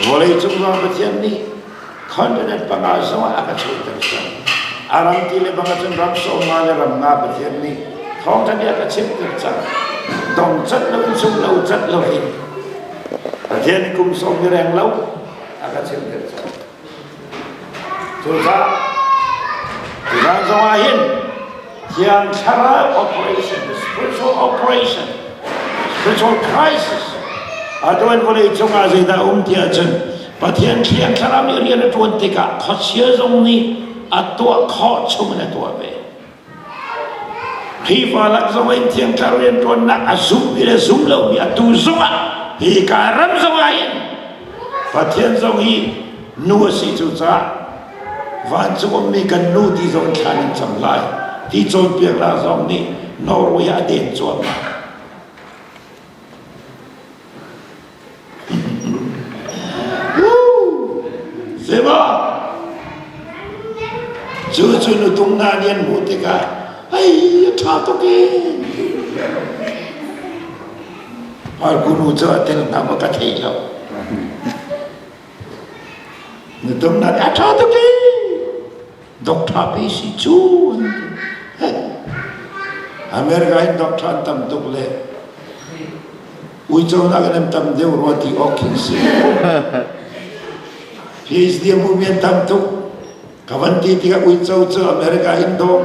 Vawleicung zong Pathian nih continent panga zongah a ka chuahter cang. A ram ti le bang ahcun ram sawmnga le ram nga Pathian nih thawngṭha bia ka chimter cang. Dong cat loin sung lo cat loin Pathian nih kum sawm ni reng lo a ka chimter cang. Cucaah tuzaan zongah hin Thiang Thlarau operation, the spiritual operation, spiritual crisis atu in vawlei cungah zeidah um ti ahcun Pathian Thiang Thlarau nih rian a ṭuan tikah khuachia zong nih a tuah khawh chung in a tuah ve. Khrihfa lak zong in Thiang Thlarau rian ṭuannak a zummi le zum lomi atu zongah hi ka ram zongah hin Pathian zong hi nu a si cucaah vancung ummi kan nu ti zong thla nan cam lai ti cawnpiaknak zong nih Norway ah a den cuahmah. Sema cu cu nutung hna nih an hmuh tikah ai a ṭha tuk e Harkunu cu a tel hna maw ka thei lo. Nutung hna nih a ṭha tuk e Doctor pi si cu America in doctor an tam tuk le uico nak in an tam deuh rua ti awk khin si. PhD a hmumi an tam tuk. Ka van ti tikah uico cu America in dawng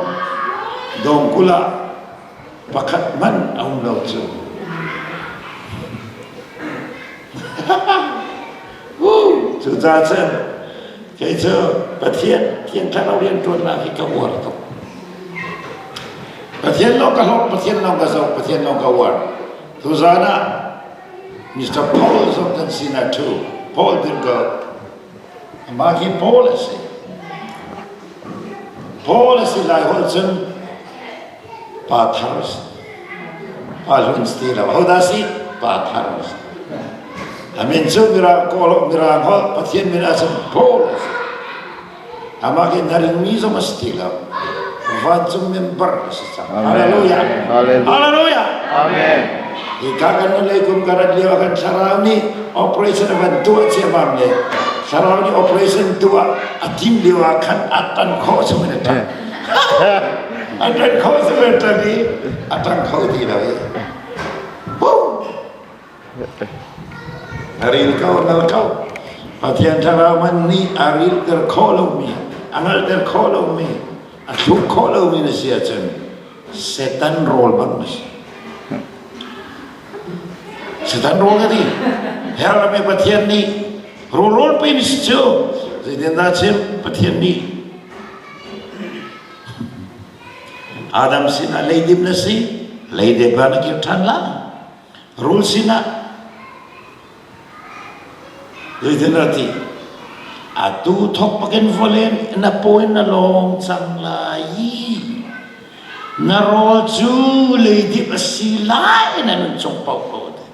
dawng kul ah pakhat hmanh a um lo cu. Cucaah cun kei cu Pathian Thiang Thlarau rianṭuannak hi ka uar tuk. Pathian lawng ka hlawt, Pathian lawng ka zoh, Pathian lawng ka uar. Tuzaan ah Mr. Paul zong kan sinah ṭhu. Paul dir ko. Amah hi Paul a si. Paul a si lai holh cun pa thar a si. Pa hlun si ti lo. Hodah si? Pa thar a si. A min cu Mirang kawl Mirang holh Pathian min ahcun Paul a si. Amah hi na ringmi zong a si ti lo. Vancung member a si cang. Hallelujah. Hallelujah. Amen. Hika kan nulei kum ka rat lio ah kan thlarau nih operation a van tuah ciammam le thlarau nih operation tuah a tim lio ah khan a tan khawh chung in a ṭang. A ṭan khawh chung in a ṭan i a ṭang kho ti lo i. A ril ko, nal ko. Pathian thlarau man nih a rilter khawh lomi, a ngalter khawh lomi, a thluk khawh lomi na si ahcun Satan rawl bang na si. Satan rawl ka ti. Hell ram i Pathian nih rawl rawl pe mi si cu zeitindah chim Pathian nih Adam sinah leidip na si, leidip ah na kir ṭhan lai. Rul sinah zeitin a ti? Atu thawk bakin vawlei na pawi na lawng cang lai i na rawl cu leidip a si lai na nun chung paohpaoh ti.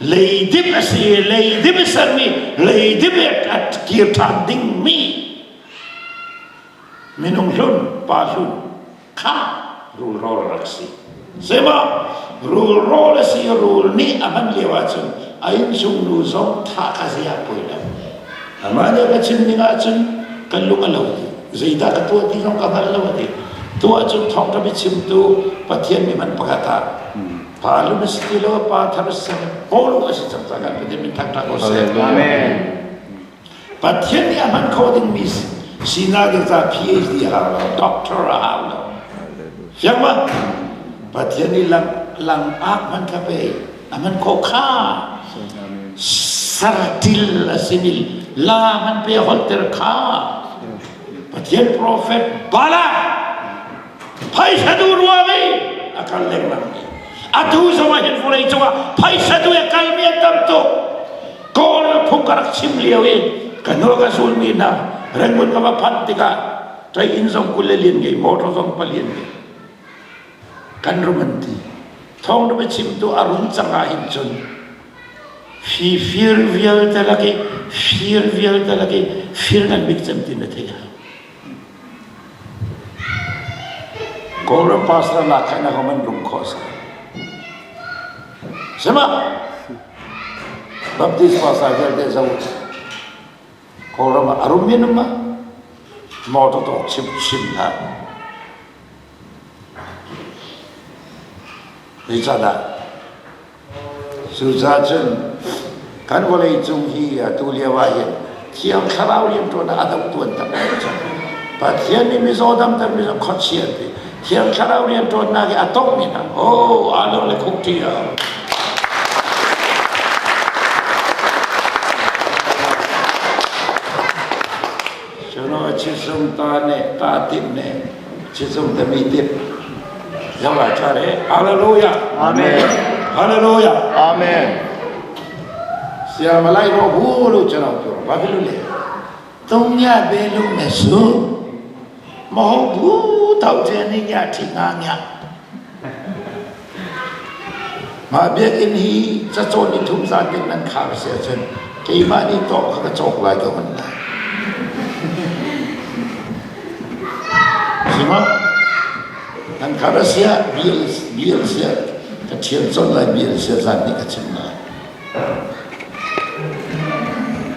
Leidip a si, leidip a sermi, leidip a kir ṭhan dingmi minung hlun, pa hlun kha rul rawl a rak si. Zeimaw rul rawl a si rul nih a hman lio ahcun a innchung nu zong thah kha zei ah poi lo. Amah nih a ka chim ning ahcun kan lung a lo dih. Zeidah ka tuah ti zong ka hngal lo a ti. Tu ahcun thawngṭha biachimtu Pathian mi man pakhat ah pa lung a si ti lo pa thar a si Paul a si cang caah Pathian min thangṭhat ko seh. Amen. Pathian nih a hman khawh dingmi sinak ding caah PhD a hau lo, doctor a hau lo. Fiang ma? Pathian nih lang lang ak hman kha pe a hman khawh kha. Sartil a simi la hman pe holter kha. Pathian prophet Balaam phaisa duh ruang i a kal lengmang mi. Atu zong ah hin vawlei cungah phaisa duh i a kalmi an tam tuk. Kawl phung ka rak chim lio i ka hnu ka zulmi hna Rangoon ka va phanh tikah ṭai inn zong 20 le lian ngei motor zong palian ngei kan rum an ti thawng na biachimtu a rum cang ah hin cun fi fir vialte lak i fir vialte lak i fir ngan bik cem ti na thei hau Kawlram pastor lak khan a man rum khawh sa. Sema. Baptist pastor vialte zo Kawlram ah a rum in um ah motor tawk chim chim hlah. Zeicahdah Cucaah cun kan vawlei cung hi atu lio ah hin Thiang Thlarau rianṭuan ah a doh tuan tak ko cang. Pathian nih mizaw damter mizaw khuachia ti Thiang Thlarau rianṭuannak hi a tongmi hna oh aa lo le khuk ṭi a Cuno chisung ta ne ta tip ne chisung te mi tip Yau lai cha re Hallelujah Amen Hallelujah Amen Sia malai ro hu lu chano tu ba lu le tung nya be lu me su mo ho bu tau che ni nya thi nga nya Mah biakinn hi cacawn ni thum zan ding nan khar si ahcun keimah nih tawh kha ka cawk lai ka hun lai. Si maw? Nan khar a siah bial bial siah ka ṭhial colh lai bial siah zan nih ka chim lai.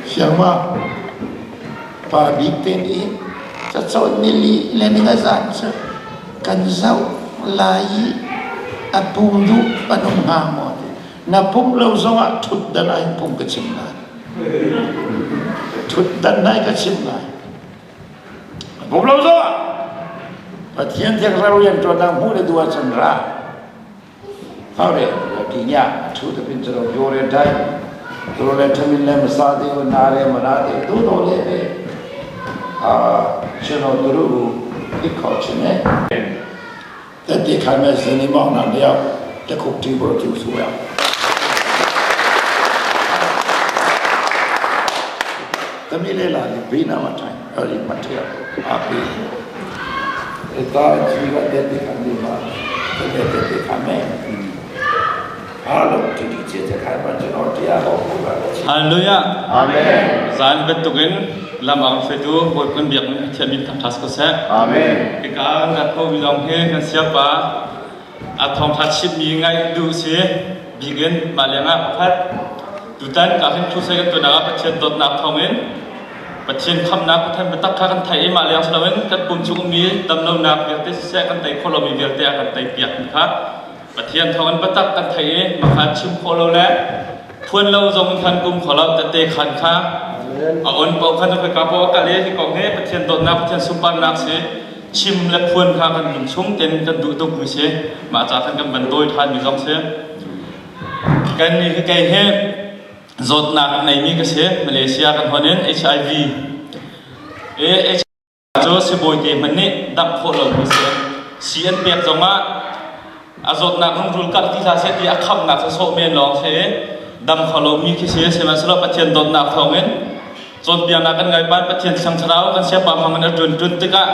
Siang ma? Pa bik te nih cacawn nili le ninga zan cu kan zoh lai i a pum duh an um hnga maw ti. Na pum lo zongah ṭhutdan ah hin pum ka chim lai. Ṭhutdan ah ka chim lai. A pum lo zongah Pathian thiang thlarau rianṭuannak hmuh le duh ahcun ra. Hore tinya thu te pin charo yore dai turo le thamin le masa de na re mana de tu do le be a chano turu i kho chine te ti khan me sini mo na dia te khuk ti bo ti su ya tami le la ni bi na ma thai ari ma thia a pi တာကြီးကတက်တဲ့ခံဒီမှာတက်တဲ့တဲ့ခံမယ်အားလုံးတတိကျတဲ့ခိုင်မှာကျွန်တော်တရားဟောဖို့ပါ ဟာလေလုယာ အာမင် ဇန်ဘတ်တုကင်လမ်အောင်ဖေတူဘိုကွန်ဘီယက်ချမင်သတ်စကဆေ အာမင် ကကာန်ကခေါဝီလောင်ဟေကန်ဆီယပါအထုံခတ်ရှိမီငိုင်ဒူစီဘီဂင်မာလငါဖတ်တူတန်ကဟင်ထုဆေကတူနာပချန်ဒတ်နာထုံင် Pathian khamnak Pathian biatak kha kan theih i mah leng si loin kan pum chung ummi damlonak vialte siseh kan tei khawh lomi vialte a kan teipiak mi kha Pathian thawngin biatak kan theih i mah kha chim khawh lo le phuan lo zong in khan kum kho lo tete khan kha a on paoh khan ka paoh a kal i hi kong hi Pathian dawtnak Pathian sunparnak si chim le phuan kha kan lung chung ten kan duh tuk mi si mah ca khan kan van dawi ṭhan mi zong si kan ni kei hi Zawtnak ngeimi ka si. Malaysia kan hon in HIV. E, cu sibawi te hmanh nih damh khawh lo mi si. Sii an pek zongah a zawtnak rungrul karh ti hlah seh ti a khamnak cu sawh men lawng si i dam kho lomi khi si. Sihmanhsehlaw Pathian dawtnak thawngin cawnpiaknak kan ngai pan Pathian Thiang Thlarau kan siapa hmang in a ṭuan ṭun tikah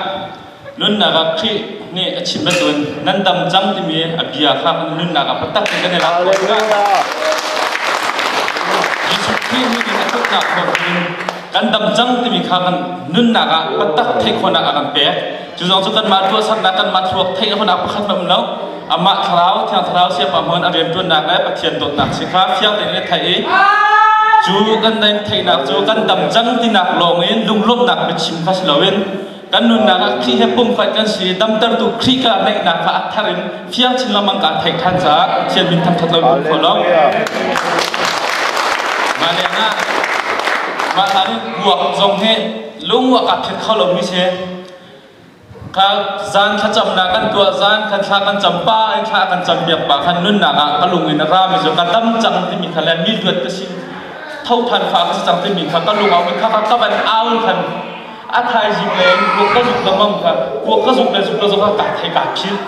nunnak ah Khrih nih a chim bantukin nan dam cang timi a bia kha kan nunnak ah biatak in kan i lak khawh tikah Jesuh Khrih nih a tluknak thawngin kan dam cang timi kha kan nunnak ah biatak theih khawhnak a kan pek. Cu zong cu kanmah tuahsernak kanmah thluak theih khawhnak pakhat hmanh um lo. Amah thlarau Thiang Thlarau siapa hmun a rianṭuannak le Pathian dawtnak si kha fiang tein i theih i cu kan theihnak cu kan dam cang tinak lawng in lunglawmhnak biachim kha si loin kan nunnak ah Khrih he pumkhat kan si damtertu Khrih ka neihnak kha a thar in fiang chin lengmang ka theih ṭhan caah Pathian min thangṭhat lo in kho lo. Mah lengah mah hlan in kuak zong hi lung a ka phet kho lomi si. Kha zan thlacamnak kan tuah zan kan thla kan cam pa in thla kan cam piak pa khan nunnak ah ka lung in a rami cu ka dam cang timi kha le mi luat ka si tho than fa ka si cang timi kha ka lung ah kha ka van au khan A thaizing le kuak ka zuk lengmang kha kuak ka zuk le zuk lo zong kha kaa thei kaa philh.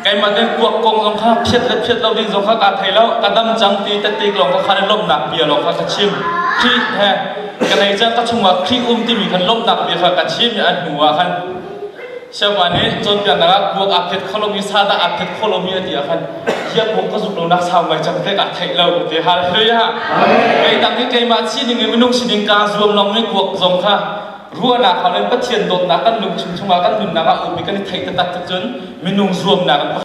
Keimah ten kuak kong zong kha phiat le phiat lo ding zong kha kaa thei lo. Ka dam cang ti tette lawng kha khan lawmhnak bia lawng kha ka chim. Khrih he ka nei cang ka chungah Khrih um timi khan lawmhnak bia kha ka chim i a hnu ah khan Siapa nih cawnpiaknak ah kuak aa phet kho lomi sadah aa phet kho lomi a ti ah khan hiak kuak ka zuk lonak sau ngai cang te ka theih lo ti hallelujah kei tang hi keimah sining in minung sining kaa zuam long ni kuak zong kha ruahnak hau in Pathian dawtnak kan lungchung chungah kan nunnak ah um i kan i theih taktak cun minung zuamnak in.